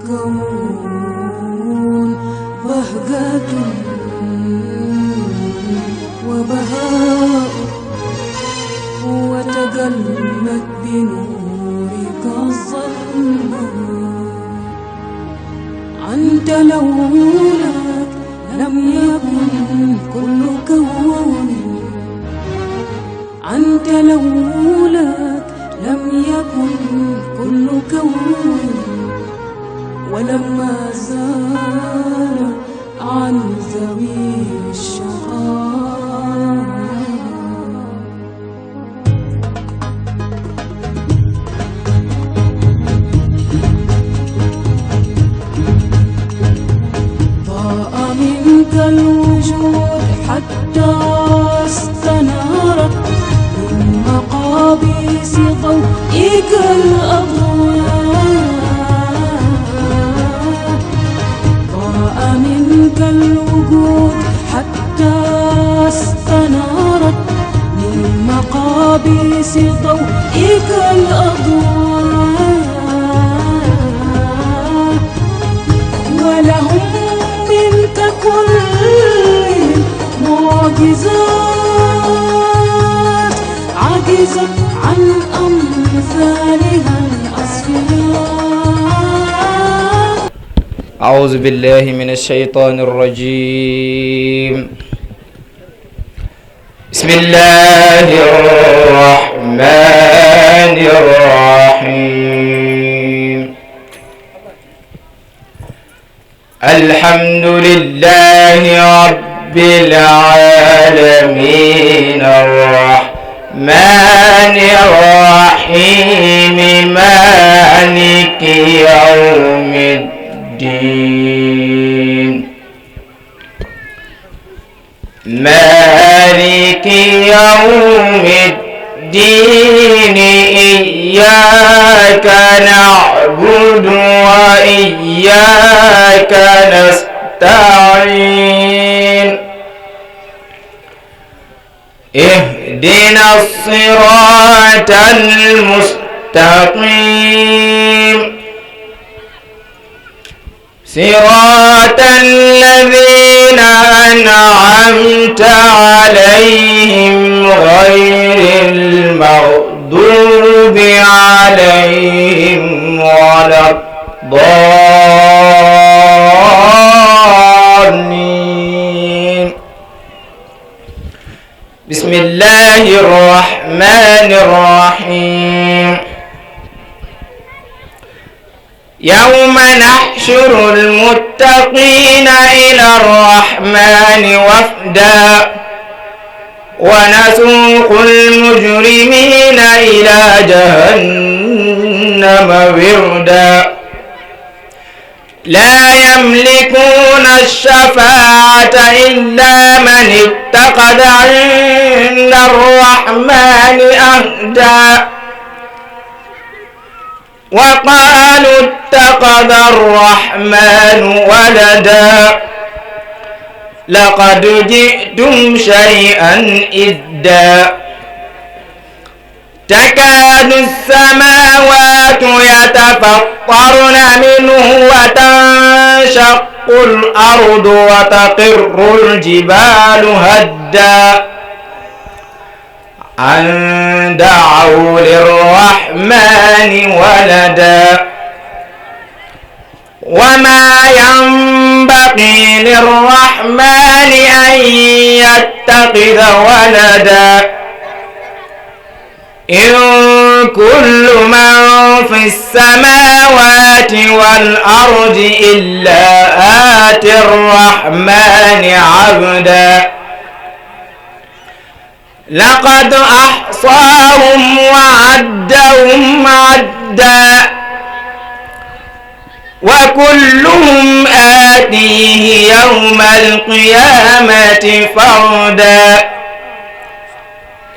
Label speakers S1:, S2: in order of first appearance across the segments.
S1: الكون بهجة وبهاء وتجلت بنورك الظلماء. أنت لولاك لم يكن كل كون، أنت لولاك لم يكن كل كون، ولما زال عن ذوي الشقاء. ضاء منك الوجود حتى استنارت من مقابيس ضوئك الأضواء. ضاء منك الوجود حتى استنارت من مقابيس ضوئك الأضواء. ولهم منك كل معجزات عجزت عن أمثالها الأصفياء.
S2: أعوذ بالله من الشيطان الرجيم. بسم الله الرحمن الرحيم. الحمد لله رب العالمين الرحمن الرحيم مالك يوم الدين. مالك يوم الدين إياك نعبد وإياك نستعين. اهدنا الصراط المستقيم صراط الذين أنعمت عليهم غير المغضوب عليهم ولا الضالين. بسم الله الرحمن الرحيم. يوم نحشر المتقين إلى الرحمن وفدا ونسوق المجرمين إلى جهنم وردا. لا يملكون الشفاعة إلا من اتخذ عند الرحمن عهدا. وقالوا اتخذ الرحمن ولدا. لقد جئتم شيئا إدا. تكاد السماوات يتفطرن منه وتنشق الأرض وتخر الجبال هدا أن دعوا للرحمن ولدا. وما ينبغي للرحمن أن يتخذ ولدا. إن كل من في السماوات والأرض إلا آتي الرحمن عبدا. لقد أحصاهم وعدهم عدا. وكلهم آتيه يوم القيامة فردا.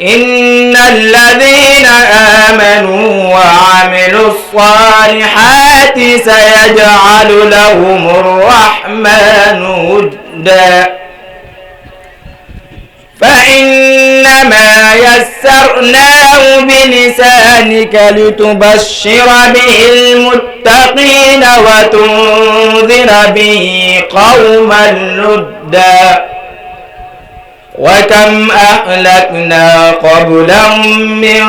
S2: إن الذين آمنوا وعملوا الصالحات سيجعل لهم الرحمن ودا. فإنما يسرناه بلسانك ذلك لتبشر به المتقين وتنذر به قوما لدا وكم أهلكنا قبلهم من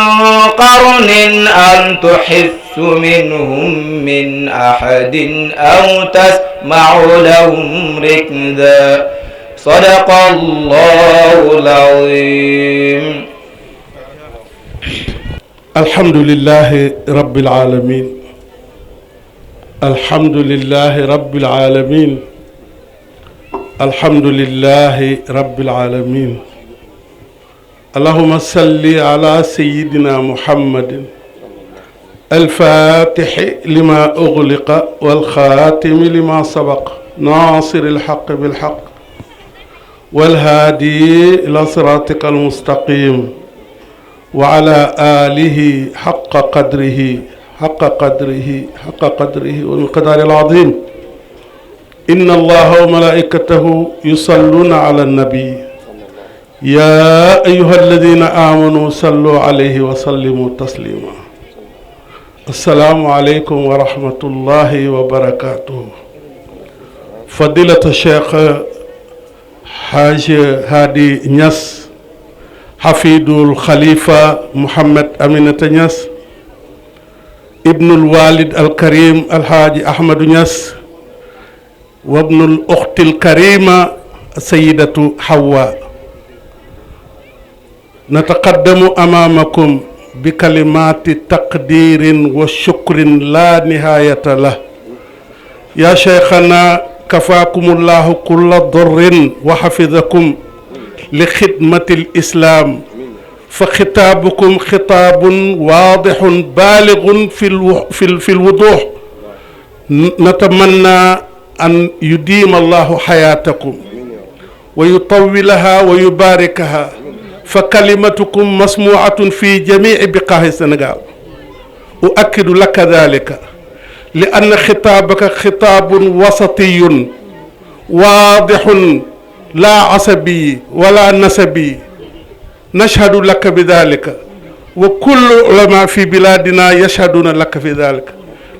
S2: قرن هل تحس منهم من أحد أو تسمع لهم ركزا صدق الله العظيم.
S3: الحمد لله رب العالمين. الحمد لله رب العالمين. الحمد لله رب العالمين. اللهم صل على سيدنا محمد الفاتح لما أغلق والخاتم لما سبق ناصر الحق بالحق والهادي إلى صراطك المستقيم وعلى آله حق قدره والمقدار العظيم. إن الله وملائكته يصلون على النبي يا أيها الذين آمنوا صلوا عليه وسلموا تسليما. السلام عليكم ورحمة الله وبركاته. فضيلة الشيخ حاج هادي نياس حفيد الخليفة محمد أمينة نياس ابن الوالد الكريم الحاج أحمد نياس وابن الأخت الكريمة السيدة حواء، نتقدم أمامكم بكلمات تقدير وشكر لا نهاية له. يا شيخنا كفاكم الله كل ضر وحفظكم لخدمة الإسلام، فخطابكم خطاب واضح بالغ في الوضوح. نتمنى أن يديم الله حياتكم ويطولها ويباركها، فكلمتكم مسموعة في جميع بقاع السنغال. أؤكد لك ذلك لأن خطابك خطاب وسطي واضح لا عصبي ولا نسبي، نشهد لك بذلك وكل علماء في بلادنا يشهدون لك في ذلك.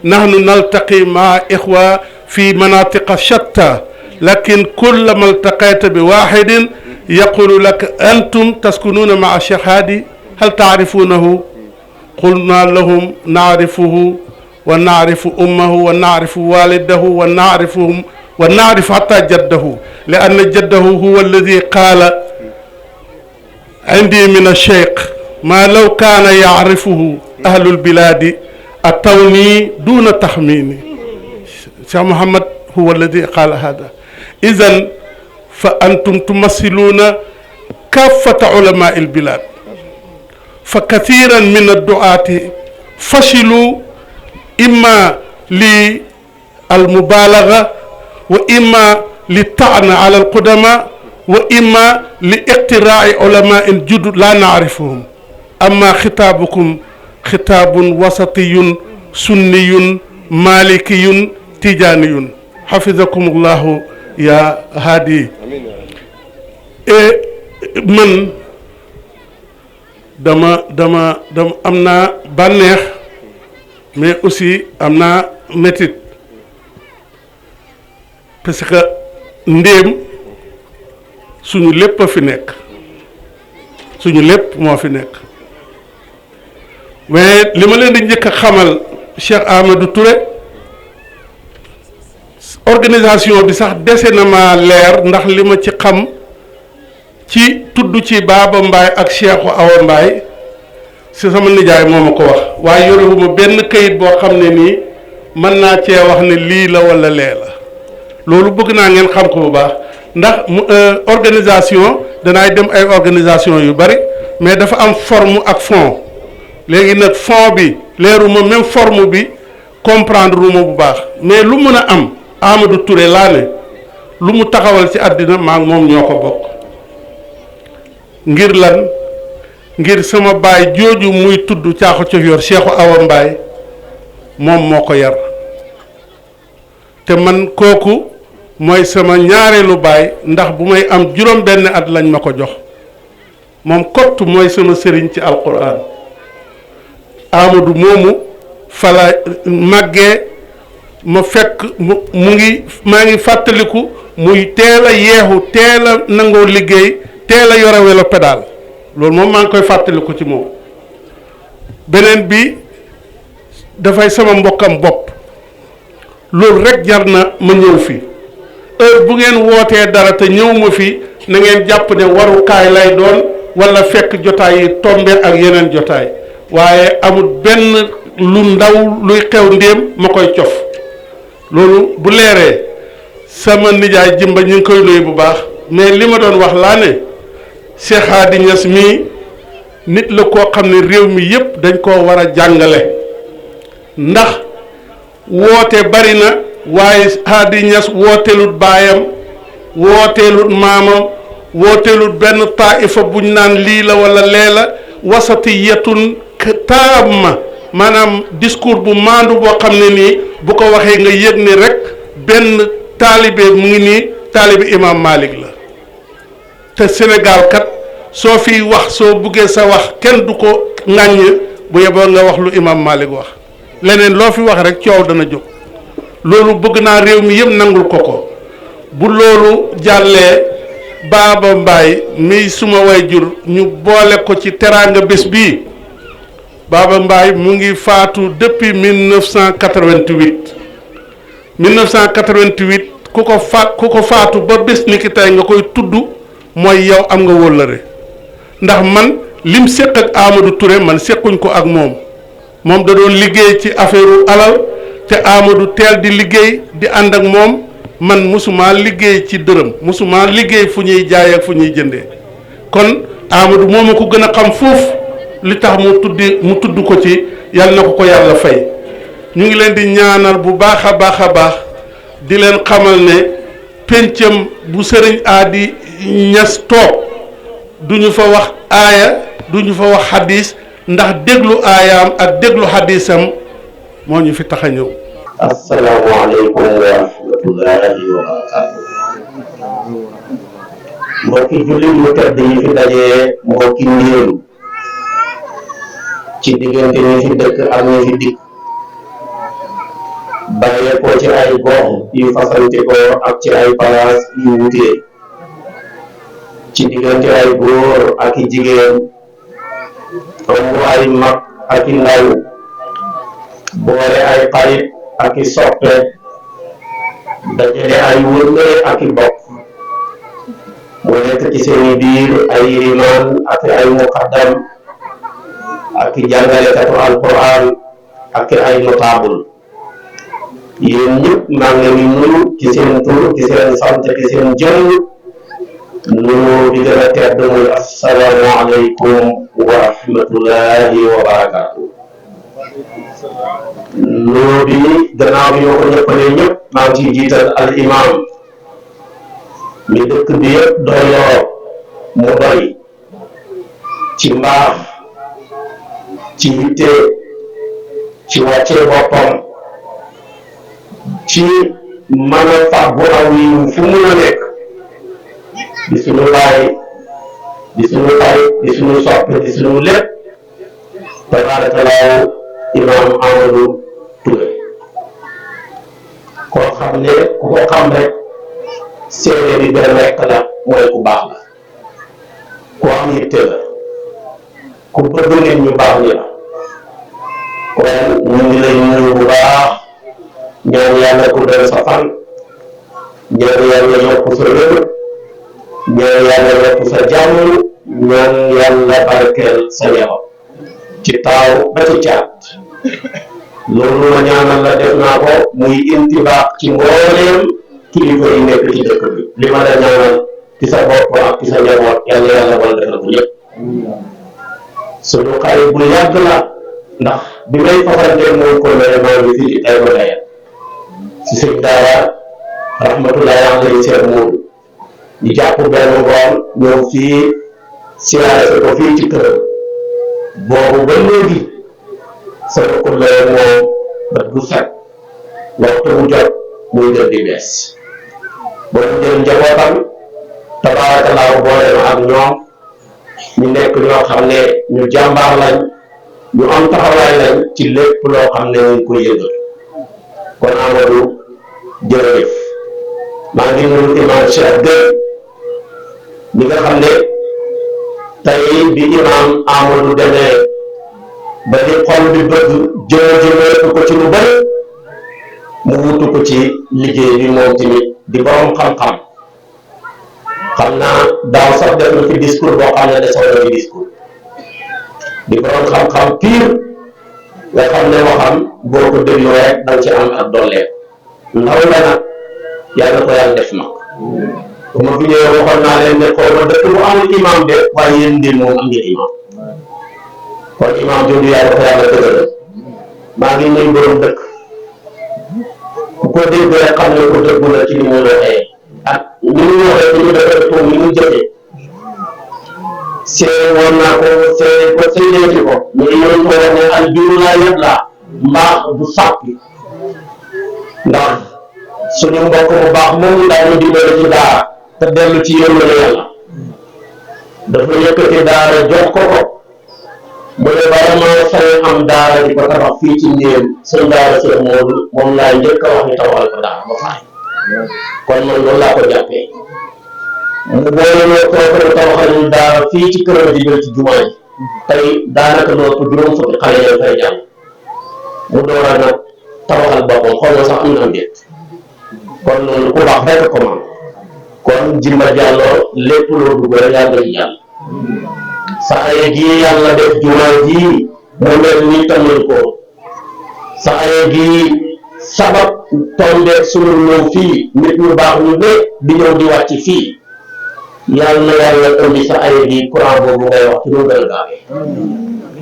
S3: نحن نلتقي مع إخوة في مناطق شتى، لكن كلما التقيت بواحد يقول لك أنتم تسكنون مع الشيخ هادي، هل تعرفونه؟ قلنا لهم نعرفه ونعرف أمه ونعرف والده ونعرف حتى جده، لأن جده هو الذي قال عندي من الشيخ ما لو كان يعرفه أهل البلاد أتوني دون تخمين. شيخ محمد هو الذي قال هذا. إذن فأنتم تمثلون كافة علماء البلاد، فكثيرا من الدعاة فشلوا إما للمبالغة وإما للطعن على القدماء وإما لاقتراع علماء جدد لا نعرفهم. أما خطابكم خطاب وسطي سني مالكي تجاني. حفظكم الله يا هادي. من dama am naa bànneex mais aussi am naa métit parce que ndéem suñu lépp a fi nekk, suñu lépp moo fi nekk. mais li ma leen di njëkk a xamal Cheikh Amadou Touré, organisation bi sax dese na ma leer ndax li ma ci xam ci tudd ci Baaba Mbaay ak Cheikhu Awa Mbaay si sama nijaay moo ma ko wax, waaye yorewuma benn kayit boo xam ne nii mën naa cee wax ne lii la walla lee la. loolu bëgg naa ngeen xam ko bu baax ndax organisation danaay dem ay organisation yu bari mais dafa am forme ak fond. léegi nag fond bi leeruma, même forme bi comprendre uma bu baax, mais lu mën a am Amadou Touré laa ne lu mu taxawal ci àddina maa ngi moom ñoo ko bokk. ngir lan? ngir sama baay jooju muy tudd caaxu cof yor Cheikhu Awa Mbaay moom moo ko yar, te man kooku mooy sama ñaareelu baay ndax bu may am juróom benn at lañ ma ko jox. moom kott mooy sama sëriñ ci alquran. Amadou moomu fala màggee ma fekk maa ngi fàttaliku muy teel a yeexu teel a nangoo liggéey teel a yore welo pédale loolu moom maa ngi koy fàttaliku ci moom. beneen bi dafay sama mbokkam bopp loolu rek jar na ma ñëw fi heure bu ngeen wootee dara te ñëw ma fi na ngeen jàpp ne warukaay lay doon walla fekk jotaay yi tombe ak yeneen jotaay waaye amul benn lu ndaw luy xew ndéem ma koy cof loolu bu leeree sama nijaay jimba ñu ngi koy nuyu bu baax mais li ma doon wax laa ne Cheikh Hady Niass mii nit la koo xam ne réew mi yépp dañ koo war a jàngale ndax woote bari na waaye Hady Niass wooteelut baayam wooteelut maamam wooteelut benn taifa buñ naan lii la wala lee la wasatiyatun taamma maanaam discours bu maandu boo xam ne nii bu ko waxee nga yëg ni rek benn taalibe mu ngi nii taalibe imam Malik la te Sénégal kat soo fiy wax soo buggee sa wax kenn du ko ŋàññ bu yeboo nga wax lu imam Malik wax leneen loo fi wax rek coow dana jóg loolu bëgg naa réew mi yëpp nangul ko bu loolu jàllee Baaba Mbaay mi suma wayjur ñu boole ko ci teraanga bés bii Baaba Mbaay mu ngi faatu depuis 1988 ku ko faatu ba bés ni ki tey nga koy tudd mooy yow am nga wóllëre ndax man lim séq ak Amadou Touré man séquñ ko ak moom da doon liggéey ci affaire alal te Amadou teel di liggéey di ànd ak moom man musuma liggéey ci dërëm musuma liggéey fu ñuy jaay ak fu ñuy jëndee kon Amadou moom a ko gën a xam foofu li tax mu tudd ko ci yàlla na ko yàlla fay ñu ngi leen di ñaanal bu baax a baax di leen xamal ne péncam bu sëriñ Hady Niass toog duñu fa wax aaya duñu fa wax xadis ndax déglu aayaam ak déglu xadisam moo ñu fi tax a ñëw.
S4: asalaamaaleykum wa rahmatullahi wa barakaatu. mbokki jullit yu tedd yi fi dajee mbokki ndéelu ci diggante ñi fi dëkk ak ñi fi dikk bàyyee ko ci ay gox yu fasante ko ak ci ay palaas yu wutee ci diggante ay góor ak i jigéen ëmb ay mag ak i ndaw boole ay xarit ak i soppe dajale ay wëllëre ak i bokk mu nekk ci seeni biir ay ilimaan ak ay muqaddam ak i jàngalekatu alquran ak ay notable yéen ñëpp maa ngi leen di nuyu ci seen tur ci seen sant ci seen jëmm nuyu di gën a tedd muy assalaamu aleykum wa rahmatullahi wa barakaatu. nuyu bi gannaaw bi ñoo ko ñëppalee ñëpp maa ngi ciy jiital al imam mi dëkk bi yëpp doyloo mu doy ci mbaax ci yitte ci wàccee boppam ci mën a fàggu aw yi fu mun a nekk di suñu baay di suñu xarit di suñu soppe di suñu lépp tabaarakallaahu imaam Amadou Touré koo xam ne ku ko xam rek seede bi benn rekk la mooy ku baax la ku am yitte la ku bëgg nit ñu baax ñi la kon ñu ngi lay nuyu bu baax ñaan yàlla guddal sa fan ñaan yàlla yokk sa wér ñaan yàlla yokk sa jàmm ñaan yàlla barkeel sa yaram ci taaw ba ci caat loolu ma ñaanal la def naa ko muy intibaax ci mbooleem kilifa yi nekk ci dëkk bi li ma la ñaanal ci sa bopp ak ci sa njaboot yàlla yàlla wala defal ko ñëpp suñu xarit bu yàgg la ndax bi may faxanteel moom ko mere maa ngi fii ci tay ba dayal si sëñ daara rahmatullahi alayhi seen muudu ñu jàpp benn ngoon ñëw fii siyaare ko fii ci kër boobu ba léegi sama kuréel moom bët bu set waxtu bu jot muy gën di bees boobu jël njabootam tabaarakallaahu boole ma ak ñoom ñu nekk ñoo xam ne ñu jàmbaar lañ ñu am taxawaay lañ ci lépp loo xam ne ñu ngi koy yëngal kon Amadou jërëjëf maa ngi nuyu imam Cheikh Gueye mi nga xam ne tey bi imam Amadou demee ba di xol bi bëgg jëmale ko ci lu bëri mu wutu ko ci liggéey bi moom tamit di borom xam-xam xam naa daaw sax def na fi discours boo xam ne desoon na fi discours di borom xam-xam pire nga xam ne waxam boo ko dégloo rek da nga ci am ak dollee ndaw la nag yàlla ko yàlla def mag bu ma fi ñëwee waxoon naa leen ne xaw ma dëkk bu amul imam de waaye yéen ndéem moom am ngeen imam kon imam jooju yàlla ko yàlla dëgëral maa ngi nuyu borom dëkk ku ko dégg rek xam ne ko dëggu la ci ni muy waxee ak ni mu waxee ni mu defee ko ni mu jëfee see woon naa ko see ko seedeeti ko ñu mën ko wax ne al biru laa yëpp laa mbaax du sàppi ndax suñu mbokk bu baax moom daañu dimbale ci daara te dellu ci yërmande yàlla dafa yëkkati daara jox ko mu ne bala maa sañ am daara di ko tabax fii ci ndéem suñ daara seen moom laa njëkk a wax ñu tabaxal ko daara ba faay kon man loolu laa ko jàppee mu boole ñoo kooku tabaxal ñu daara fii ci këram di jël ci jumaa ji tey daanaka lu ëpp juróom fukki xale yi fay jàng mu door a nag tabaxal boppam xaw ma sax am na mbir kon loolu ku baax rek ko man kon Jimba Diallo lépp loo dugg rek yàlla ci jàll sa aye gii yàlla def jumaa ji mu mel ni tamit ko sa aye gii sabab tombeeg sunu ñëw fii nit ñu baax ñu ne di ñëw di wàcc fii yàlla na yàlla indi sa aye gii courant boobu ngay wax ci nu gën a gaawee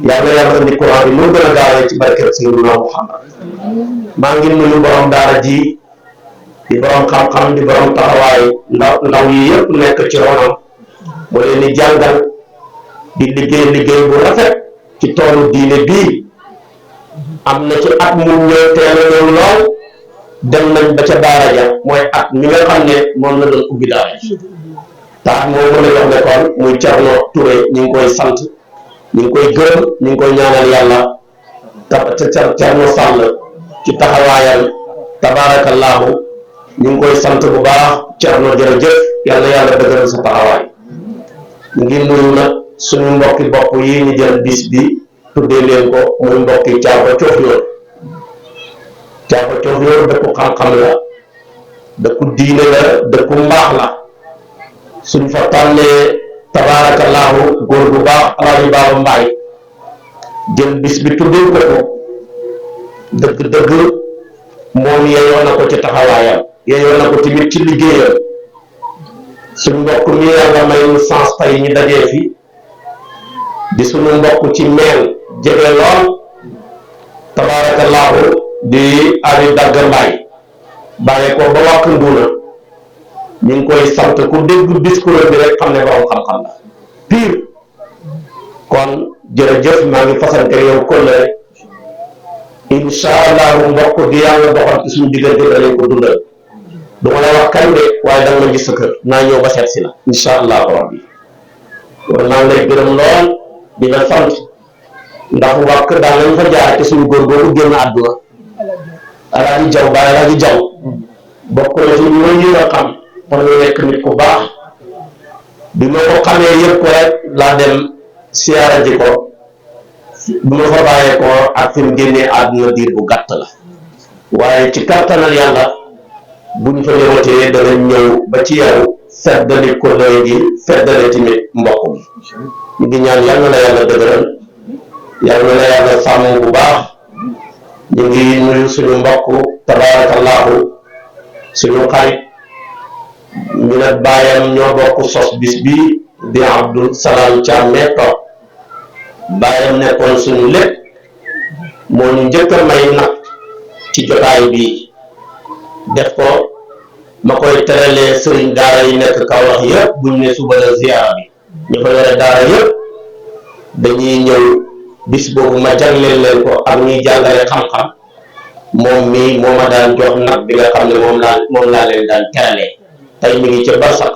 S4: yàlla yàlla indi courant bi nu gën a gaawee ci barkeb Seydina Muhammad maa ngi nuyu borom daara ji di borom xam-xam di borom taxawaay ndaw yi yëpp nekk ci ronam mu leen di jàngal di liggéey bu rafet ci toolu diine bii am na ci at mu ñëw teel a ñëw lool dem nañ ba ca daara ja mooy at mi nga xam ne moom la doon ubbi daara ji tax moo mën a jox ne kon muy Thierno Touré ñu ngi koy sant ñu ngi koy gërëm ñu ngi koy ñaanal yàlla Thierno Sall ci taxawaayam tabaarakallaahu ñu ngi koy sant bu baax Thierno jërëjëf yàlla yàlla dëgëral sa taxawaay ñu ngi nuyu nag suñu mbokki bopp yi ñu jël bis bi tuddee leen ko muy mbokki Thiaba Thiofior dëkku xam-xam la dëkku diine la dëkku mbaax la suñ fa tànnee tabaarakallaahu góor bu baax Alaaji Baaba Mbaay jël bis bi tuddee ko dëgg-dëgg moom yeyoo na ko ci taxawaayam yeyoo na ko tamit ci liggéeyam suñ mbokk mi yàlla may ñu sens tey ñu dajee fi di suñu mbokk ci meel jege lool tabaarakallaahu di abi dagg mbaay bàyyee ko ba wàkk nduuna ñu ngi koy sant ku dégg discours bi rek xam ne borom xam-xam la pire kon jërëjëf maa ngi fasante yow kóllëre incha allahu mbokk di yàlla doxal ci suñu diggante danañ ko dundal du ma la wax kañ de waaye danga ma gis sa kër naa ñëw ba seet si la incha allahu rabbi kon maa ngi lay gërëm lool di la sant ndax wàkk daan lañ fa jaar ci suñu góor boobu génn àdduna Alaaji Jaw ba Alaaji Jaw bokk na ci ñoo ñu nga xam pour ñu nekk nit ku baax bi ma ko xamee yëpp ko rek laa dem siyaara ji ko bu ma fa bàyyee ko ak fi mu génnee àdduna diir bu gàtt la waaye ci kàttanal yàlla buñ fa ñëwatee dana ñëw ba ci yow feddali ko lay gi feddali tamit mbokk bi ñu ngi ñaan yal na la yàlla dëgëral yal na la yàlla sàmm bu baax ñu ngi nuyu suñu mbokk tabaarakallaahu suñu xarit ñu ne baayam ñoo bokk sos bis bi di Abdou Salam Thiam Metto baayam nekkoon suñu lépp moo ñu njëkk a may nag ci jotaay bi def ko ma koy teralee sëriñ daara yi nekk Kaolack yëpp buñ ne suba la ziyaara bi ñu fa yore daara yëpp dañuy ñëw bis boobu ma jagleel leen ko ak ñuy jàngale xam-xam moom mii moo ma daan jox nag bi nga xam ne moom laa leen daan teralee tey mi ngi ca barsax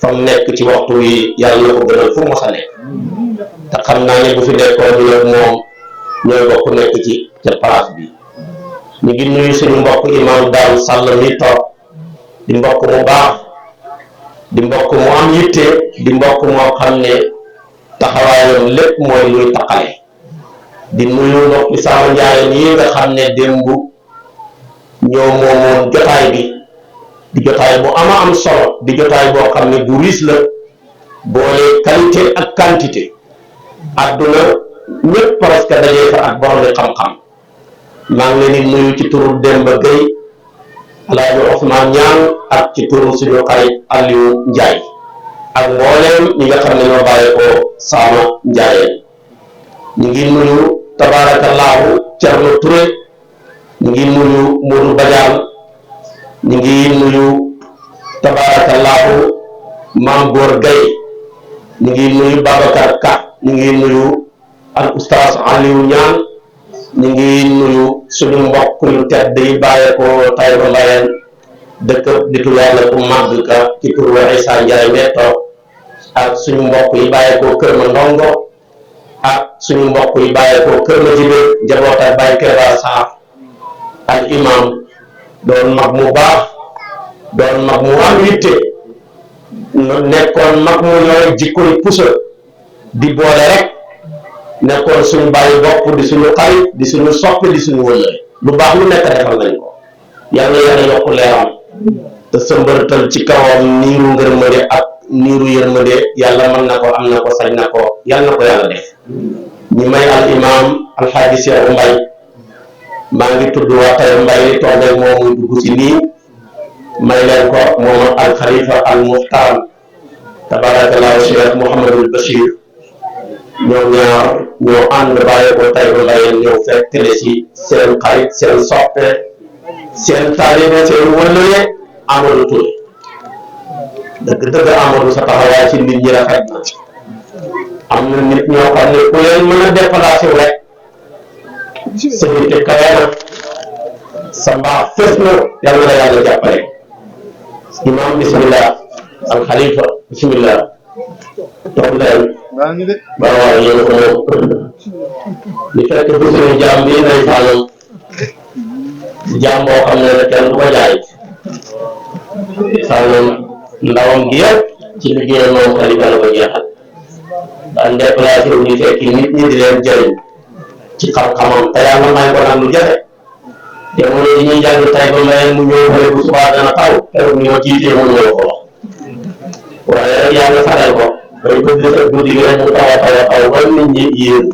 S4: fa mu nekk ci waxtu wi yàlla na ko gënal fu mu mos a nekk te xam naa ne bu fi nekkoon ñu ne moom ñooy bokk nekk ci ca place bi ñu ngi nuyu suñu mbokk imam Dame Sall mi toog di mbokk mu baax di mbokk mu am yitte di mbokk moo xam ne taxawaayam lépp mooy luy taqale di nuyu mbokk Sama Njaayeen yi nga xam ne démb ñoo moomoon jotaay bi di jotaay bu am solo di jotaay boo xam ne bu riis la boole qualité ak quantité adduna ñëpp presque dajee fa ak borom xam-xam maa ngi leen di nuyu ci turu Demba Gueye Alaaji Ousmane Ñaan ak ci turu suñu xarit Aliou Ndiaye ak mbooleem ñi nga xam ne ñoo bàyyi ko Sama Njaayeen ñu ngi nuyu tabaarakallaahu Cerno Touré ñu ngi nuyu Modou Badiane ñu ngi nuyu tabaarakallaahu Maam Góor Gaye ñu ngi nuyu Babacar Ka ñu ngi nuyu al oustaz Aliou Ñaan ñu ngi nuyu suñu mbokk yu tedd yi bàyyeekoo Taïba Mbayeen dëkk nitu yàlla ku màgg ka ci turu Issa Ndiaye Metto ak suñu mbokk yi bàyyeekoo Kër Ma Ndongo ak suñu mbokk yi bàyyeekoo Kër Ma Jibe njaboot ak Baye Keba Sarr al imam doon mag mu baax doon mag mu am yitte nekkoon mag mu yore jikkoy pusa di boole rek nekkoon suñu bàyyi bopp di suñu xarit di suñu soppi di suñu wëllëre lu baax lu nekk defal nañ ko yàlla yàlla yokk leeram te sëmbërtal ci kawam niiru ngërmande ak niiru yërmande yàlla mën na ko am na ko sañ na ko yàlla na ko yàlla def ñi may al imam alxaaji Seexu Mbay maa ngi tudd waa Taïba Mbay toog ak moom muy dugg ci nii may leen ko moom al xalifa al muxtaram tabarakallahu Cheikh Mouhamadul Bachir ñoo ñaar ñoo ànd bàyyi ko Taïba Mbayeen ñëw fekk télé ci seen xarit seen soppe seen taalibe seen wëllëre Amadou Touré dëgg Amadou sa taxawaay ci nit ñi rafet na am na nit ñoo xam ne ku leen mën a déplacé wu rek sa yitte kawe na sa mbaax fës na yàlla na yàlla jàppale imam bismillah al xalifa bismillah toog leen waaw yéen ko moom li fekk bu suñu jaam bi nay fàllam jaam boo xam ne ne kenn du ko jaay fàllam ndawam gi yëpp ci liggéey moom xalifa la ko jeexal daan déplacé wu ñu fekki nit ñi di leen jëriñ ci xam-xamam te yàlla may ko nag lu jafe jamono yi ñuy jàng Taïba Mbayeen mu ñëw xëy bu subaa dana taw keroog ñoo jiitee mu ñëw ko wax waaye rek yàlla saxal ko bay bëgg sa guddi gi rek mu taw ba nit ñi yéen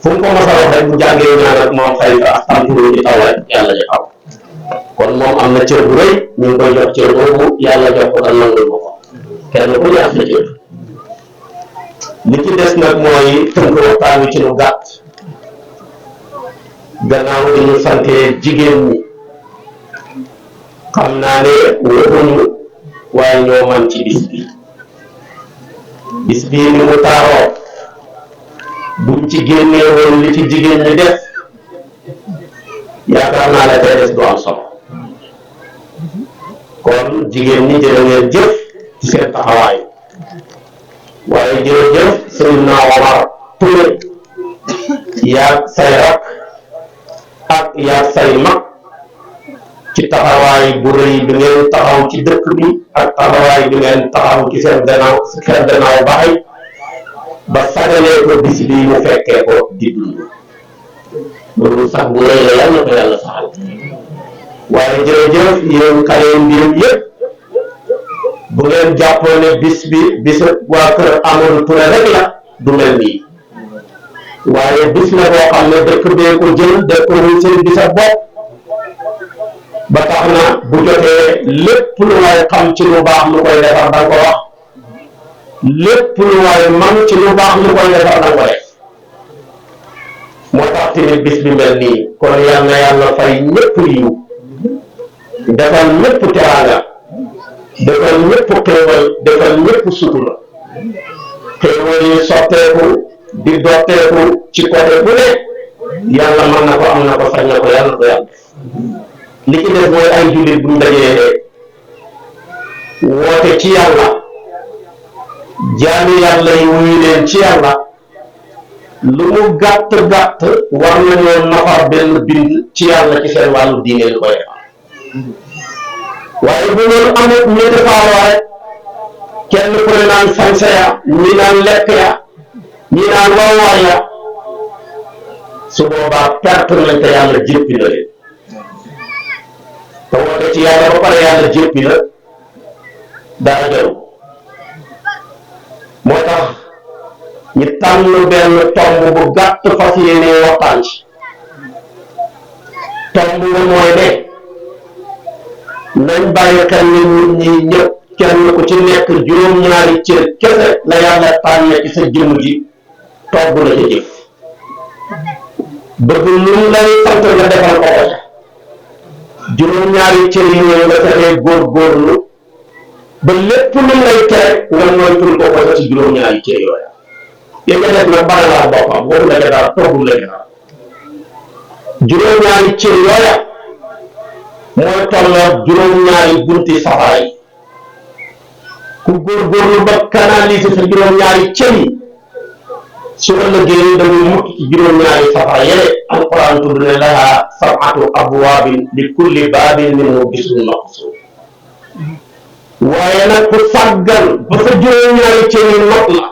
S4: fu mu ko mos a wax rek bu jàngee ñaan ak moom xalifa ak tàmpuru ci taw rek yàlla ji xaw kon moom am na cër bu rëy ñu ngi koy jox cër boobu yàlla jox ko te nangul ko kenn ku ñaax na cër li ci des nag mooy tënk waxtaan wi ci lu gàtt gannaaw di ñu sante jigéen ñi xam naa ne waxuñu waaye ñoo man ci bis bii ni mu taaroo buñ ci génnee woon li ci jigéen ñi def yaakaar naa la tey des du am solo kon jigéen ñi jërë ngeen jëf ci seen taxawaay waaye jërëjëf Seydina Omar Touré yaag say rak ak yaag say mag ci taxawaay bu rëy bi ngeen taxaw ci dëkk bi ak taxawaay bi ngeen taxaw ci seen gannaaw baay ba sagalee ko bis bi mu fekkee ko di dund loolu sax bu rëy la yàlla ko yàlla saxal waaye jërëjëf yéen xale mbirum yëpp bu ngeen jàppoo ne bis bi bisu waa kër Amadou Touré rek la du mel nii waaye bis la boo xam ne dëkk bee ko jël dëkk ko seen bisa bopp ba tax na bu jotee lépp lu waay xam ci lu baax lu koy defar da nga ko wax lépp lu waay man ci lu baax lu koy defar da nga ko def moo tax tamit bis bi mel nii kon yal na yàlla fay ñëpp yiw defal ñëpp teraanga defal ñëpp xéewal defal ñëpp sutura xéewal yi sotteeku di dotteeku ci côté bu ne yàlla mën na ko am na ko sañ na ko yàlla ko yàlla li ci des mooy ay jullit buñ dajee woote ci yàlla jaami yàlla yi wuyu leen ci yàlla lu mu gàtt gàtt war nañoo nafar benn bind ci yàlla ci seen wàllu diine li koy defal waaye bu loolu amut ñu defaaroo rek kenn ku ne naan sanse ya ñi naan lekk ya ñi naan wawaar ya su boobaa perte nañ te yàlla jéppi na leen te woote ci yàlla ba pare yàlla jéppi na dara jaru moo tax ñu tànn benn tomb bu gàtt fas yéene waxtaan ci tomb nga mooy ne nañ bàyyi xel ni nit ñi ñëpp kenn ku ci nekk juróom-ñaari cër kese la yàlla tànn ci sa jëmm ji togg la ca jëf bëgg lu mu lay sant nga defal ko ko juróom-ñaari cër yi ñëw nga fexee góorgóorlu ba lépp lu lay tere nga moytul ko ko ci juróom-ñaari cër yooya yéen nga def nag bari laa boppam boobu la ca dara toggul la ca dara juróom-ñaari cër yooya mooy tolloo juróom-ñaari bunti safara yi ku góorgóorlu ba canaliser sa juróom-ñaari cër yi su ëllëgee dañuy mucc ci juróom-ñaari safara yële alquran tudd ne laha sab'atu abwaabin li kulli baabin minhu juz'un maqsuum waaye nag ku sàggal ba sa juróom-ñaari cër yi not la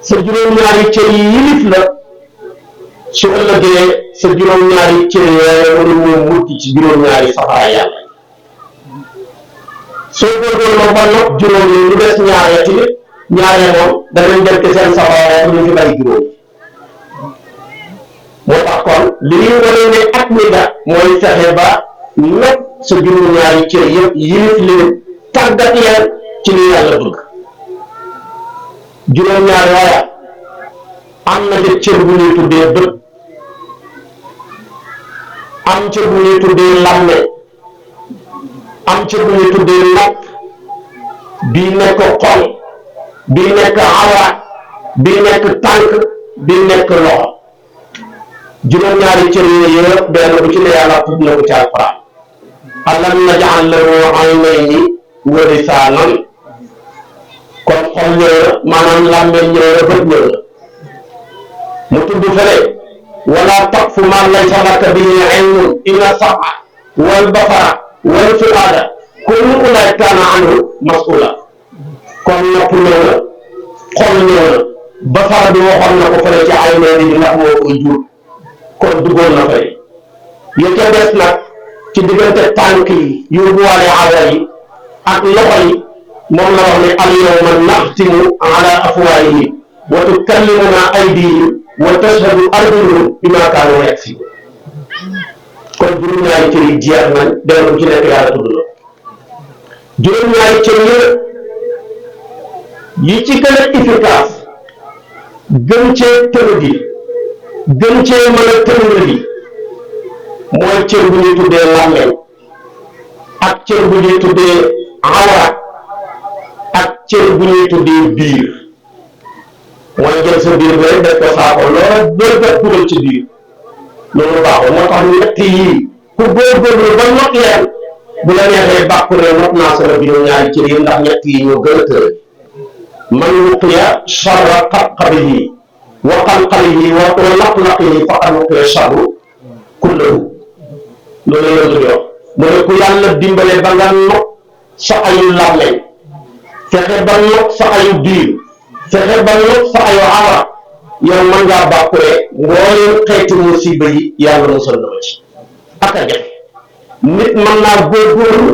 S4: sa juróom-ñaari cër yi yilif la su ëllëgee sa juróom-ñaari cër yooyu mënu mucc ci juróom-ñaari safara yàlla soo góorgóorloo ba not juróom yi lu des ñaaree ci ñaaree moom danañ dem ci seen safara ñu fi bàyyi juróom moo tax kon li ñuy wane ne at mi da mooy fexe ba not sa juróom-ñaari cër yëpp yilif leen tàggat leen ci li yàlla bëgg juróom-ñaari waaye am na ci cër bu ñuy tuddee bët am cër bu ñuy tuddee làmme am cër bu ñuy tuddee nopp bii nekk xol bii nekk awraat bii nekk tànk bii nekk loxo juróom-ñaari cër yooyu yëpp benn bu ci ne yàlla tudd na ko ci alquran alam naj'al lahu aynayni wa lisaanan kon xol ñëw na maanaam làmmeel ñëw na bët ñëw na mu tudd fële wala taqfu ma laysa laka bihi ilmun inna sam'a wal basara wal fu'aada kullu ulaa'ika kaana anhu mas'uula kon nopp ñëw na xol ñëw na basara bi waxoon na ko fële ci aynayni bi ndax moo koy jur kon duggoon na fële ya ca des nag ci diggante tànk yi yóbbuwaale awra yi ak loxo yi moom la wax ne al yawma naxtimu ala afwaahihim wa tukallimuna aydihim wa tashhadu arjuluhum bimaa kaanu yaksibuun kon juróom-ñaari cër yi jeex nañ benn bu ci nekk yàlla tudd na juróom-ñaari cër yi ci gën a efficace gën cee tënk gën cee mën a tënk mooy cër bu ñuy tuddee làmmeñ ak cër bu ñuy tuddee awraat ak cër bu ñuy tuddee biir mooy jël sa biir bi rek def ko saako loolu loolu def dugal ci biir loolu baaxul moo tax ñett yii ku góorgóorlu ba not leen bu la neexee bàkku ne not naa sama juróom-ñaari cër yi ndax ñett yi ñoo gën a tëral man wuqiya sharra qalbihi wa qalqihi wa laqlaqihi faqad wuqiya sharru kullahu loolu la ñu wax mu ne ku yàlla dimbale ba nga not sa ayu làmmeñ fexe ba not sa ayu biir fexe ba not sa ayu awra yow mën ngaa bàkkure ngooleen xeeti musiba yi yàlla musal na ma ci ak a jafe nit mën naa góorgóorlu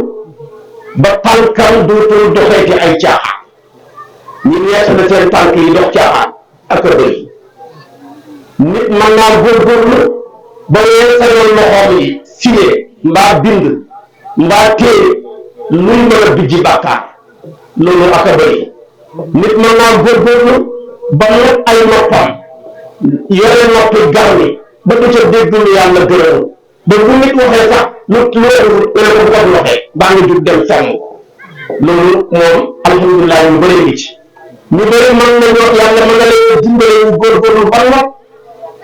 S4: ba tànkam dootul doxeeti ay caaxaan ñi weesu na seen tànk yi dox caaxaan ak a bëri nit mën naa góorgóorlu ba weesaloon loxoom yi signé mbaa bind mbaa téere luy mën a bijji bàkkaar loolu ak a bëri nit mën naa góorgóorlu ba not ay noppam yore noppi garmi ba du ca dégg lu yàlla gërëm ba bu nit waxee sax lu loolu nga ne ko bu ko waxee baa nga jug dem fenn loolu moom alhamdulilah ñu bëri ngi ci ñu bëri mën nañoo yàlla mën na leen dimbale ñu góorgóorlu ba not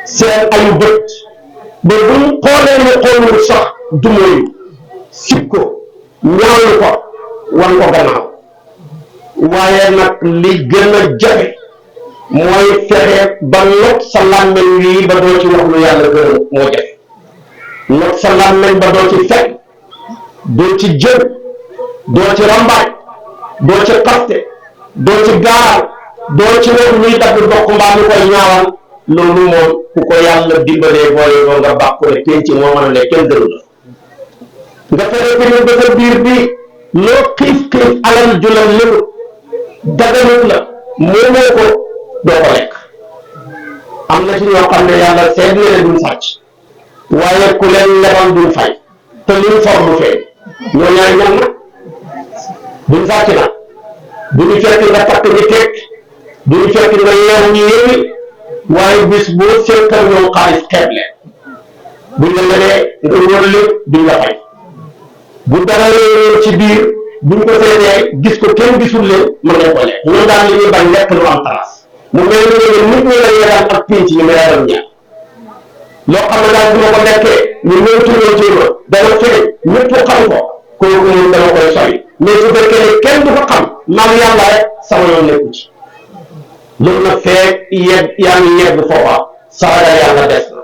S4: seen ayu bët ba buñ xoolee ñu xoolul sax dumóoyu sib ko ñaawlu ko wan ko gannaaw waaye nag li gën a jafe mooy fexe ba not sa làmmeñ wi ba doo ci wax lu yàlla gërëm moo jafe not sa làmmeñ ba doo ci fekk doo ci jël doo ci rambaaj doo ci xaste doo ci gaaral doo ci wax luy dagg bokk mbaa ñu koy ñaawal loolu moom ku ko yàlla dimbalee booy boo nga bàq ko ne penc moo mën a ne kenn gënu la nga fexe tamit ba sa biir bi loo xiif xiif alal julam lépp daganut la moomoo ko doo ko lekk am na ci ñoo xam ne yàlla seet na leen duñ sàcc waaye ku leen lebal duñ fay te luñ for du feeñ ñoo ñaay ñan nag duñ sàcc nag duñu fekk nga takk ñi tekk duñu fekk nga yeewu ñu yéwi waaye bis boo seetal ñoom xaalis xeeb leen buñ la lebee nga wóor lépp duñ la fay bu dara réeree ci biir buñ ko seetee gis ko kenn gisul leen mën nañ ko lekk ñoom daal li ñuy bañ lekk lu am trace mu mel ni nit ñi la yeeral ak pinc ñu ma yaram ñaar loo xam ne daal bu ma ko lekkee ñu ñëw tuuma dana feeñ ñëpp xam ko kooku moom dama koy sori mais su fekkee ne kenn du ko xam maam yàlla rek sama yoon nekku ci loolu nag feek yaa ngi yegg foofa saaga yàlla des na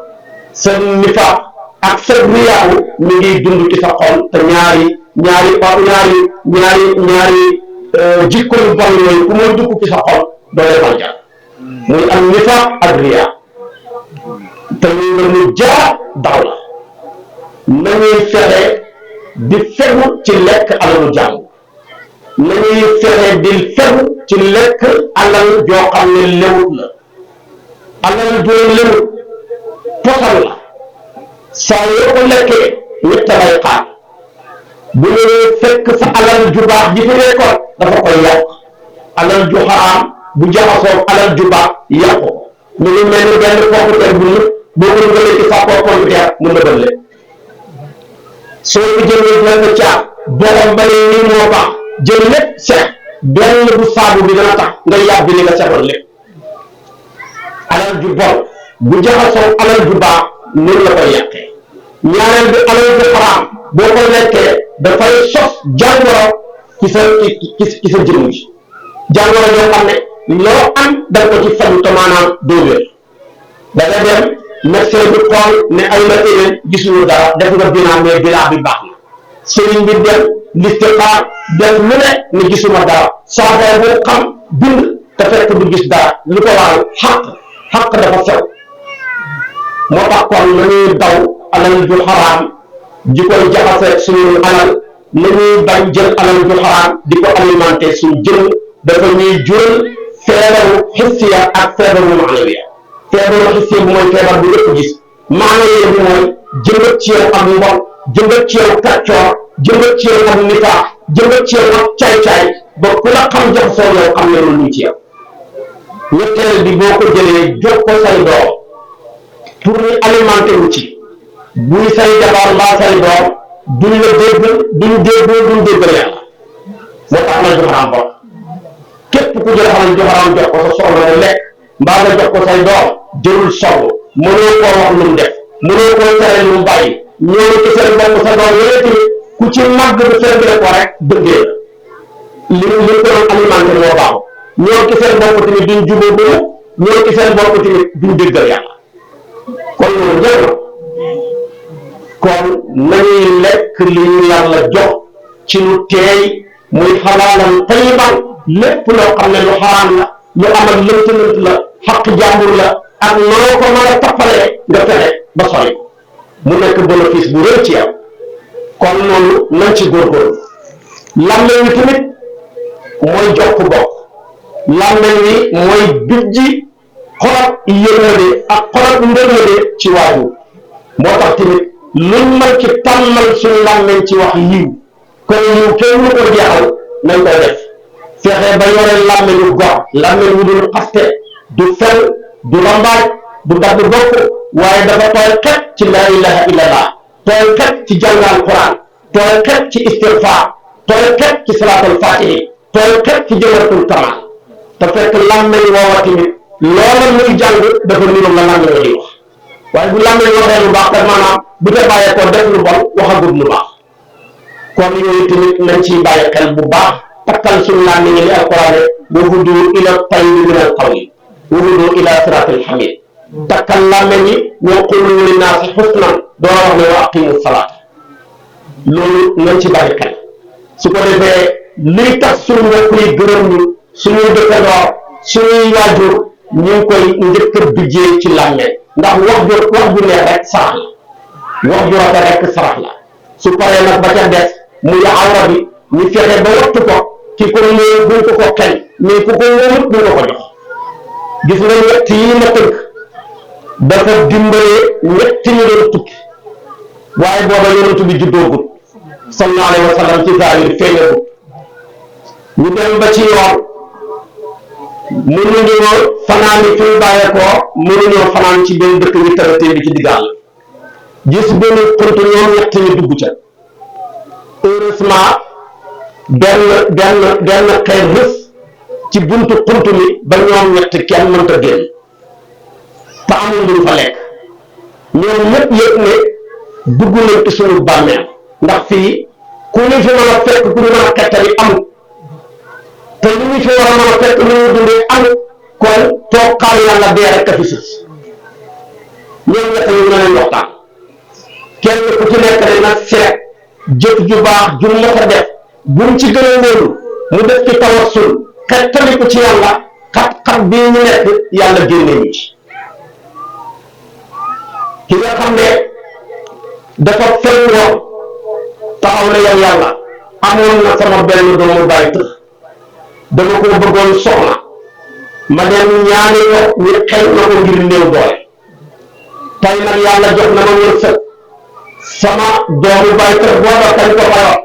S4: sa nifaaq ak sa riyaawu mi ngi dund ci sa xol te ñaari jikko yu bon yooyu ku muy dugg ci sa xol doo defal jar muy am nifaaq ak riyaa te ñu nga mu jaa daw la nañuy fexe di fegu ci lekk alalu jàmm nañuy fexe di fegu ci lekk alal joo xam ne lewut la alal joo lewut posal la saa yoo ko lekkee ñett lay xaar bu ñëwee fekk sa alal ju baax ji fi nekkoon dafa koy yàq alal ju xaraam bu jaxasoo alal ju baax yàqu ko ñu ngi mel ni benn computer bu nëb boo ko dugalee ci sa computer mu nëbal leen soo ko jëlee benn caab borom ba ne nii moo baax jël lépp seet benn bu saabu bi dana tax nga yàbbi li nga seetoon lépp alal ju bon bu jaxasoo alal ju baax noonu la koy yàqee ñaareel bi alal ju xaraam boo ko lekkee dafay sos jàngoro ci sa jëmm ji jàngoro yoo xam ne loo am da ko ci faju te maanaam doo wér da nga dem médecin bi xool ne ay la éwén gisuñu dara def nga bilan mais bilan bi baax na sëriñ bi dem listixaar def lu ne ne gisuma dara saafara bu xam bind te fekk du gis dara lu ko waral xaq dafa sew moo tax kon nañuy daw alal ju xaraam di koy jaxase suñu alal nañuy bañ jël alal ju xaraam di ko alimenté suñu jëmm dafa ñuy jural feebaru xissiya ak feebaru maanawiya feebaru xissiya bu mooy feebar bu ñëpp gis maanawiya bi mooy jëmbat ci yow ak mbon jëmbat ci yow kàccoor jëmbat ci yow ak nifaax jëmbat ci yow ak caay-caay ba ku la xam jaxasoo yow xam ne loolu ñu ci yow ñetteel bi boo ko jëlee jox ko say doom pour ñu alimenter wu ci buy say jabar mbaa say doom duñ la dégg duñ déggal yàlla moo tax alal ju xaraam bon képp ku jël alal ju xaraam jox ko sa soxla mu lekk mbaa nga jox ko say doom jërul song mënoo koo wax lu mu def mënoo koo tere lu mu bàyyi ñoo ci seen bopp sa doom yooyu tamit ku ci màgg bu fekkee ko rek dëggee li ko doon alimenté moo baaxu ñoo ci seen bopp tamit duñ jubóo bu ñoo ci seen bopp tamit duñ déggal yàlla kon loolu jël na kon nañuy lekk li ñu yàlla jox ci lu teey muy xalaalan tayiban lépp loo xam ne lu xaraam la lu amal lënt la xaq jàmbur la ak noo ko mën a tappalee nga fexe ba sori mu nekk bénéfice bu rëy ci yow kon loolu nañ ci góorgóorlu làmmeñ wi tamit mooy jokk bokk làmmeñ wi mooy bijji xolab yërmande ak xolab ndërmande ci waajur moo tax tamit luñ mën ci tàmmal suñu làmmeñ ci wax yiw kon yiw kenn lu ko jeexal nañ koy def fexe ba yore làmmeñu gor làmmeñ wu dul xaste du fen du rambaaj du dagg bokk waaye dafa tooy xet ci laa ilaha illallah tooy xet ci jàngal quran tooy xet ci istigfaar tooy xet ci salaatul fatihi tooy xet ci jawharatul kamal te fekk làmmeñ woowa tamit loola muy jàng dafa niroog la làmmeñ wa di wax waaye bu làmmeñ waxee lu baax te maanaam bu te bàyyee ko def lu bon waxagul lu baax kon yooyu tamit nañ ciy bàyyi xel bu baax takkal suñu làmmeñ li alquran wa hudu ila tayyibi min al qawli uhudu ila siratil hamid takkal làmmeñ yi ñoo qulu linnaasi husnan door a wax ne wa aqimu salaata loolu nañ ci bàyyi xel su ko defee liy tax suñu mbokk yi gërëm ñu suñuy dëkkandoor suñuy waajur ñu ngi koy njëkk a bijjee ci làmmeñ ndax wax ju neex rek sarax la wax ju rafet rek sarax la su paree nag ba ca des muy awra bi ñu fexe ba wattu ko ki ko néew buñ ko xeñ mais ku ko wóorut buñ ko jox gis nga ñett yi ma tënk dafa dimbalee ñetti ñu doon tukki waaye booba yonent bi juddoogut sallallahu alayhi wa sallam ci zahir feeñagut ñu dem ba ci yoon mënuñoo fanaan fi ñu bàyyeekoo mënuñoo fanaan ci benn dëkk ñu tëratee bi ci diggaal gis benn xunt ñoom ñett ñu dugg ca heureusement benn xeer rës ci buntu xunt mi ba ñoom ñett kenn mënta génn te amul luñ fa lekk ñoom ñëpp yëg ne dugg nañ ci suñu bàmmeel ndax fii ku ñu fi mën a fekk ku ñu mën a xettali amul te li ñu fi war a mën a fekk lu ñu dundee amul kon toog xaar yàlla dee rek a fi sës ñoom ñett ñu mën a waxtaan kenn ku ci nekk ne nag seet jëf ju baax ju mën a def buñ ci gën a wóolu mu def ci tawassul xettali ko ci yàlla xat-xat bii ñu nekk yàlla génne ñu ci ki nga xam ne dafa fen woon taxaw ne yow yàlla amoon na sama benn doomu bàyyi tëx dama ko bëggoon soxna ma dem ñaani ko ñu xeñ na ko ngir néew doole tey nag yàlla jox na ma wërsëg sama doomu bàyyi tëx booba kañ ko fayoon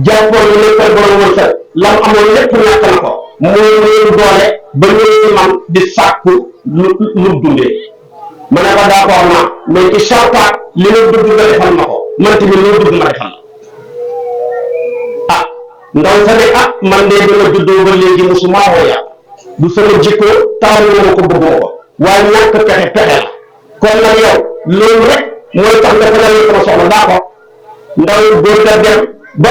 S4: jàppoon ñu ne koy borom wërsëg lam amoon lépp ñàkk na ko muy néew doole ba ñëw ci man di sàkku lu dundee ma ne ko d'accord naa mais ci sartaat li nga bëgg nga defal ma ko man tamit li nga bëgg ma defal ah ndaw sa ne ah man de dama juddoo ba léegi musuma woo yàlla du sama jikko taamu ma ko bëgguma ko waaye ñàkk pexe la kon nag yow loolu rek mooy tax nga fa dal sama soxla d'accord ndaw góor ga dem ba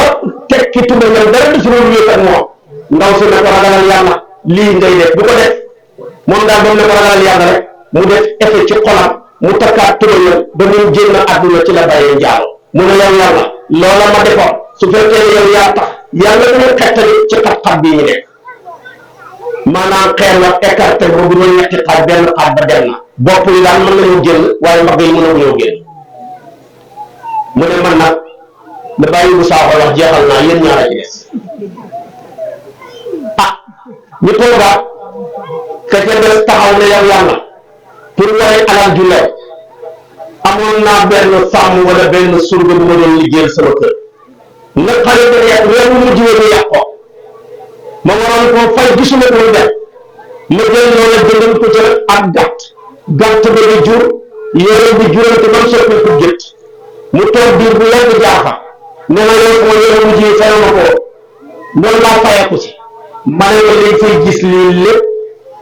S4: tekki tuba ñam dara du suma wéet ak moom ndaw si ne ko ragalal yàlla lii ngay def bu ko def moom daal ba mu ne ko ragalal yàlla rek mu def effet ci xolam mu takkaat tubañam ba mu génn àdduna ci la bàyyee njaalo mu ne yow yàlla loola ma defoon su fekkee ne yow yaa tax yàlla dañu xettali ci xat-xat bii ñu nekk maanaam xeer la écarté ba bu doon ñetti xaaj benn xaaj ba dem na bopp yi daal mën nañoo génn waaye mag yi mënoo génn mu ne man nag da bàyyi bu saaxo wax jeexal naa yéen ñaara ci des ah ñu toogaat ka ca des taxaw ne yow yàlla pour waree alal ju lew amoon naa benn sàmm wala benn surga bu ma doon liggéeyal sama kër nga xale ba weer mu jiwee ñu yàq ko ma waroon koo fay gisuma ko mu def ma jël loola jëndal ko ca ak gàtt ba di jur yore bi jurante ba mu soppi ko jët mu toog diir bu yàgg jaaxa ne ma yow sama yore mu jiwee fay ma ko noonu laa fayeeku si ma ne la léegi fay gis lii lépp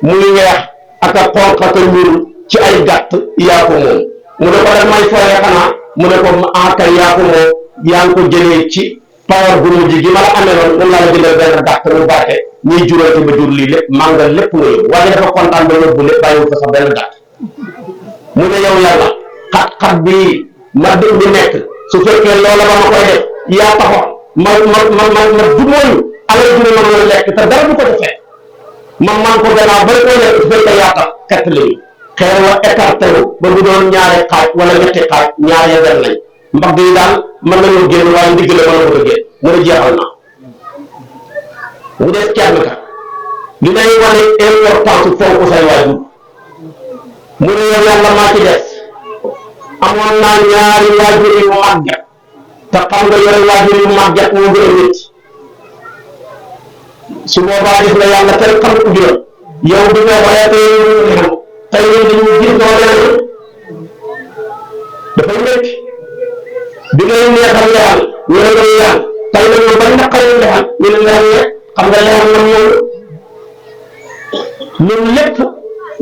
S4: muy weex ak a xonq ak a ñuul ci ay gàtt yaa ko moom mu ne ko daf may fooyee xanaa mu ne ko akay yaa ko moom yaa ngi ko jëlee ci pawar bu mujj gi ma la amee woon moom laa la jëlee benn gàtt mu barke ñuy jurante ba jur lii lépp maa nga lépp nga yóbbu waaye dafa kontaan ba yóbbu lépp bàyyiwul ko sax benn gàtt mu ne yow yàlla xat-xat bii ma di nekk su fekkee loola ba ma koy def yaa taxoon ma dumóoyu alal ju ma mën a lekk te dara du ko defee man ko gannaaw bay koy lekk su fekkee yaa tax xett lañu xeer wa écarté wu ba bu doon ñaari xaaj wala ñetti xaaj ñaar ya dem nañ mbagg yi daal mën nañoo génn waaye ndigg la mën na ko génn mu ne jeexal na mu des kenn ka li may wane importance fonk say waajur mu ne yow yàlla maa ci des amoon naa ñaari waajur yu màgget te xam nga yore waajur yu màgget moo gën a métti su boobaa gis nga yàlla kenn xam ko juróom yow bi nga waxee tey dañu gis doole dafay métti bi ngay neexal lexal ñu ne lay yaan tey dañu bañ naqari lexal ñu ne lexal ne xam nga lexal nam yow loolu lépp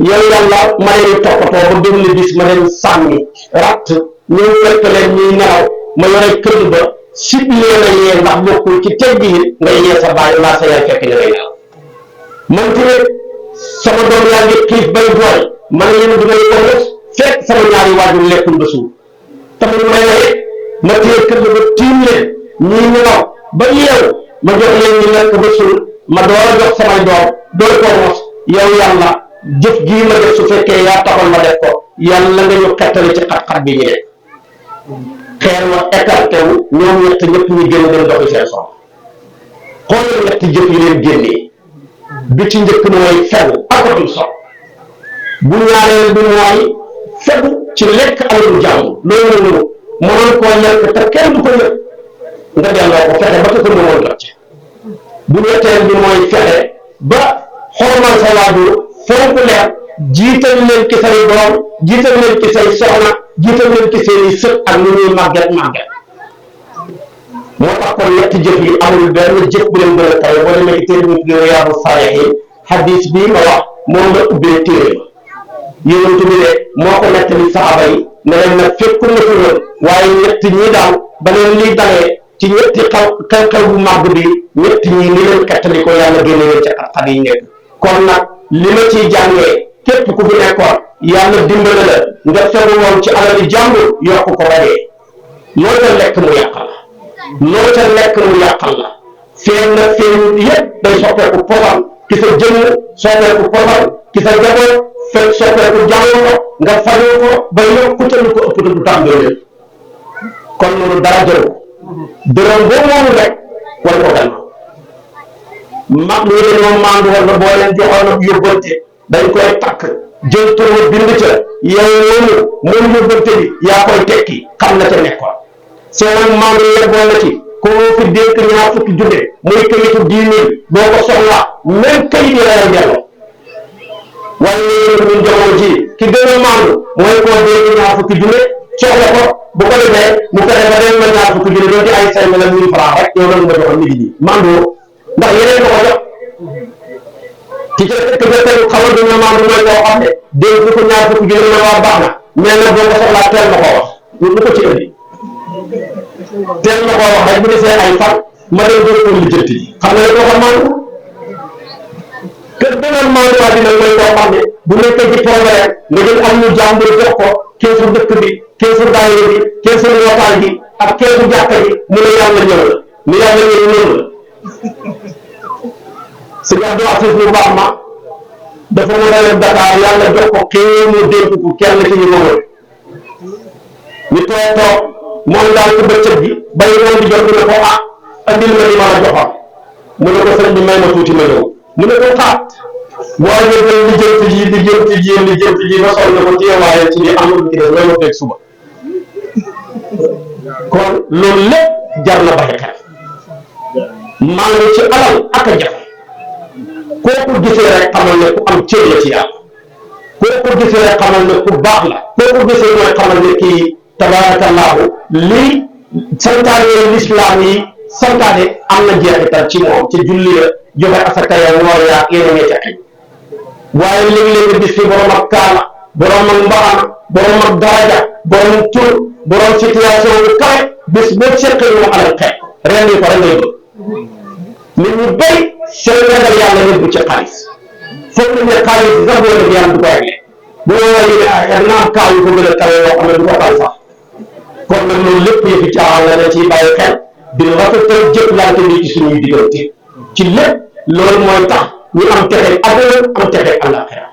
S4: yow yàlla ma leen toppatoo ba benn bis ma leen sànni ratt ñëw fekk leen ñuy nelaw ma yore kër ba sib leen a yee ndax bokkul ci tegg yi ngay yee sa bàyyi laa sa yaay fekk ñu ngay nelaw man tamit sama doom yaa ngi xiif bay jooy man leen du may ko mos fekk sama ñaari waajur lekkul ba suur tamit may na it ma téye kër ba tiim leen ñii nelaw ba yeewu ma jox leen ñu lekk ba suur ma door a jox samay doom door ko mos yow yàlla jëf gii ma def su fekkee yaa taxoon ma def ko yàlla nga ñu xettali ci xat-xat bi ñu nekk xeer ma écarté wu ñoom ñett ñëpp ñu génn dem doxi seen soxla xoolal ñetti jëf yi leen génnee bi ci njëkk mooy fegu akatul sox bu ñaareel bi mooy fegu ci lekk alalu jàmm loolu mënoon koo lekk te kenn du ko yëg nga delloo ko fexe ba ko mënoon jot ci bu ñetteel bi mooy fexe ba xormal sa waajur fonk leen jiital leen ki say doom jiital leen ki say soxna jiital leen ki seeni sët ak lu ñuy màgget moo tax kon ñetti jëf yi amul benn jëf bu leen gën a kawe boo demee ci téere bi tuddee Riyaadu Saalihiin hadis bii ma wax moom la ubbee téere ba yonent bi de moo ko nettali saxaaba yi ne leen nag fekkul na fi woon waaye ñett ñi daal ba leen liy dalee ci ñetti xew-xew bu màgg bi ñett ñi ni leen xettali ko yàlla génne leen ci xat-xat yi nekk kon nag li ma ciy jàngee képp ku fi nekkoon yàlla dimbale la nga fegu woon ci alali jàmbur yokk ko ba dee loo ca lekk mu yàqal loo ca lekk mu yàqal la feeñ na feeñ yëpp day soppeeku posal ki sa jëmm soppeeku posal ki sa jaboot fekk soppeeku jàngoo ko nga fajoo ko ba yokkutalu ko ëpp du tàmbali kon loolu dara jëru dërëm boo moomu rek war ko gannaaw mag ñi dañoo maandu woon na boo leen joxoon ak yóbbante dañ koy takk jël tur bind ca yow moom yóbbante bi yaa koy tekki xam na ca nekkoon seen maandu yeboo na ci ko fi dénk ñaar fukki junne muy kayitu 10 000 boo ko soxla même kayit yi la yor delloo waaye léegi ñun jamono ji ki gën a maandu mooy koo dénk ñaar fukki junne soxla ko bu ko defee mu fexe ba dem na ñaar fukki junne doon ci ay 5 000 ak 1000 francs rek yow loolu nga joxoon nit ñi maandu ndax yeneen ko ko jox ci ca tegu xamal dina maandu mooy koo xam ne dénk ko ñaar fukki junne na waa baax na mais nag boo ko soxlaa teel na koo wax lu ko ci indi teel na koo wax rek bu desee ay fan ma dem doon ko lijjanti ji xam nga ne koo xam maandu te beneen maandu waa dina mooy koo xam ne bu nekkee ci problème nga jël am ñu jàmbur jox ko keesu dëkk bi keesu daayira bi keesu local bi ak keesu jàkka ji mu ne yàlla ñëw la ni yàlla ñëw noonu la si Abdou Aziz bu baax ma dafa mën a leen Dakar yàlla jox ko xëy mu dénk ko kenn ci ñu ko wër ñu toog moom daal ci bëccëg bi bay moom di jot mu ne ko andil ma li ma la joxoon mu ne ko sëñ bi may ma tuuti ma ñëw mu ne ko xaat boo ñëwee lijjanti ji ba sonn ko téewaaye ci li amul ci des may ma fekk suba kon loolu lépp jar na bàyyi xel maanaam ci alal ak a jafe kooku gisee rek xamal ne ku am cër la ci yàlla kooku gisee rek xamal ne ku baax la kooku gisee mooy xamal ne kii tabaarakallaahu lii santaane lislaam yi santaane am na jeexital ci moom ci julli la joxe asaka ya woor yaa yeneen ya ca xëy waaye léeg-léeg nga gis fi borom ak kaala borom ak mbaxana borom ak daraja borom tur borom situation bu kawe bis boo seqee ñu alal xeet ren yi ko rek ngay bëgg nit ñu béy seen ragal yàlla yëngu ci xaalis foog nañ ne xaalis sax boo def yàlla du ko réglé bu ma naam kaaw yu ko gën a kawe yoo xam ne du ko tal sax kon nag loolu lépp yëfi caaxaan la ne ciy bàyyi xel di rafetal jëflante ni ci suñuy diggante ci lépp loolu mooy tax ñu am texe àdduna am texe àllaaxira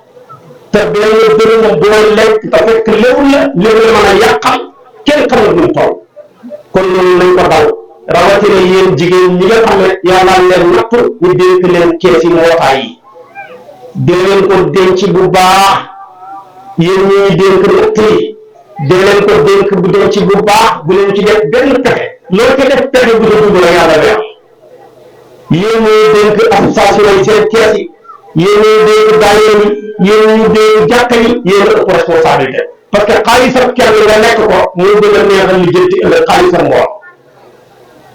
S4: te benn dërëm boo lekk te fekk léwu la mën a yàqal kenn xamul nu mu toll kon loolu nañ ko daw rawatina yéen jigéen ñi nga xam ne yàlla leen nattu ñu dénk leen kees yi mbootaay yi di leen ko denc bu baax yéen ñi ñu dénk natt yi di leen ko dénk bu denc bu baax bu leen ci def benn pexe loolu ci def pexe bu dee dugg la yàlla weer yéen ñi dénk association yi seen kees yi yéen ñi dénk daayira yi yéen ñi dénk jàkka yi yéen a ëpp responsabilité parce que xaalisam kenn nga nekk ko muy gën a neexal li jënti ëllëg xaalisam mboor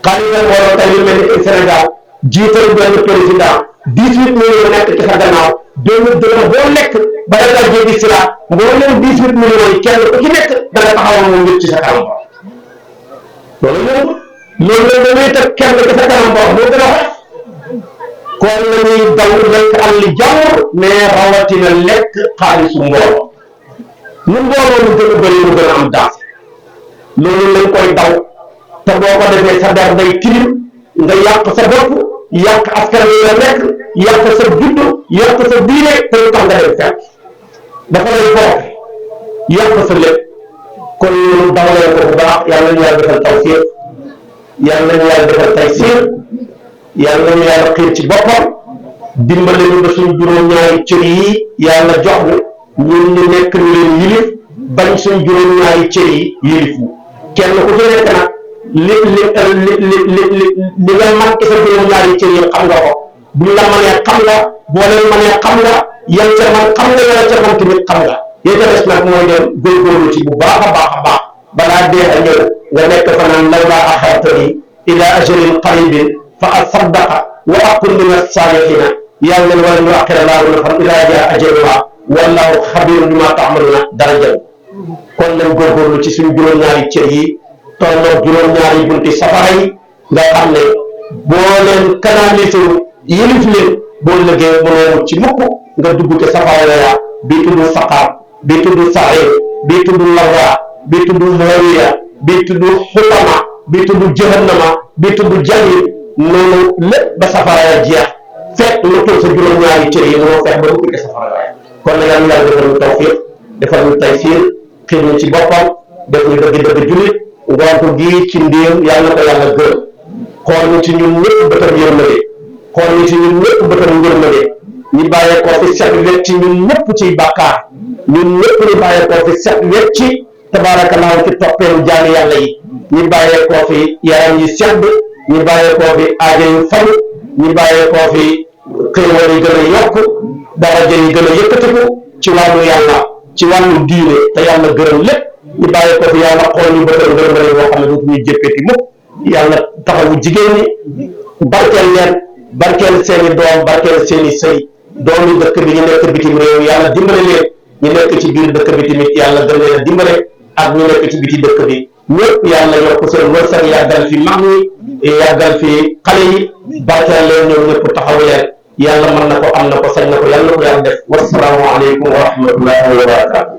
S4: xaalisam mbooloo tey lu mel ni Sénégal jiital benn président 18 millions nekk ci sa gannaaw benn dërëm boo lekk ba da ngaa jéggi sira mboolem 18 millions yi kenn ku ci nekk da nga taxawal moom nit ci sa kanam loolu la damay teg kenn ci sa kanam moo gën a wax kon la ñuy daw lekk àlli jàmbur mais rawatina lekk xaalisu mbooloo lu mbooloo lu gën a bëri lu gën a am daas loolu lañ koy daw te boo ko defee sa der day tilim nga yàq sa bopp yàq askan wi nga nekk yàq sa judd yàq sa diine te lu tax nga dem fekk dafa lay bokk yàq sa lépp kon loolu dawalee ko bu baax yàlla ñu yàlla defal tawfiq yàlla ñu yàlla defal taysiir yàlla ñu yàlla xiir ci boppam dimbale ñu ba suñ juróom-ñaari cër yi yàlla jox ñu ñun ñu nekk ñu leen yilif bañ suñ juróom-ñaari cër yi yilif ñu kenn ku ci nekk nag li nga man ci sa juróom-ñaari cër yi xam nga ko buñ la mënee xam nga boo leen mënee xam nga yan ca man xam nga yan ca man tamit xam nga yéen ca des nag mooy dem góorgóorlu ci bu baax a baax a baax balaa dee a ñëw nga nekk fa naan lawlaa axartanii ilaa ajalin qariibin fa asaddaqa wa akun mina saalihiina yàlla ne walan yu'akhkhira llaahu nafsan izaa jaa ajaluhaa wallaahu xabiirun bimaa ta'maluuna daraja kon lañ góorgóorlu ci suñ juróom-ñaari cër yi tolloog juróom-ñaari bunti safara yi nga xam ne boo leen canalisé yilif leen boo liggéey mënoo ci mukk nga dugg te safara ya bii tudd saqaar bii tudd sa'iir bii tudd lawaa bii tudd haawiya bii tudd xutama bii tudd jahannama bii tudd jahim noonu lépp ba safara ya jeex fekk lu tudd sa juróom-ñaari cër yi mënoo fex ba dugg te safara ya kon nag yàlla defal ñu tawfiq defal ñu taysiir xiir ñu ci boppam def ñu dëgg-dëgg jullit ngontu gii ci ndéem yàlla na ko yàlla gërëm xool ñu ci ñun ñëpp bëtam yërmande xool ñu ci ñun ñëpp bëtam yërmande ñu bàyyee koo fi set wecc ci ñun ñëpp ciy bàkkaar ñun ñëpp ñu bàyyee koo fi set wecc ci tabaarakallaahu ci toppeelu jaami yàlla yi ñu bàyyee koo fi yaram yi sedd ñu bàyyee koo fi aajo yu faju ñu bàyyee koo fi xéewal yi gën a yokk daraja yi gën a yëkkatiku ci wàllu yàlla ci wàllu diine te yàlla gërëm lépp ñu bàyyee ko fi yàlla xool ñu bëtal ngërëm boo xam ne dootu ñuy jëppeeti mukk yàlla taxawu jigéen ñi barkeel leen barkeel seeni doom barkeel seeni sëy doomi dëkk bi ñu nekk bitim réew yàlla dimbale leen ñu nekk ci biir dëkk bi tamit yàlla gën leen a dimbale ak ñu nekk ci biti dëkk bi ñëpp yàlla yokk seen wërsëg yàggal fi mag ñi yàggal fi xale yi barkeel leen ñoom ñëpp taxaw leen yàlla mën na ko am na ko sañ na ko yàlla na ko yàlla def wasalaamu aleykum wa rahmatullahi wa barakatuh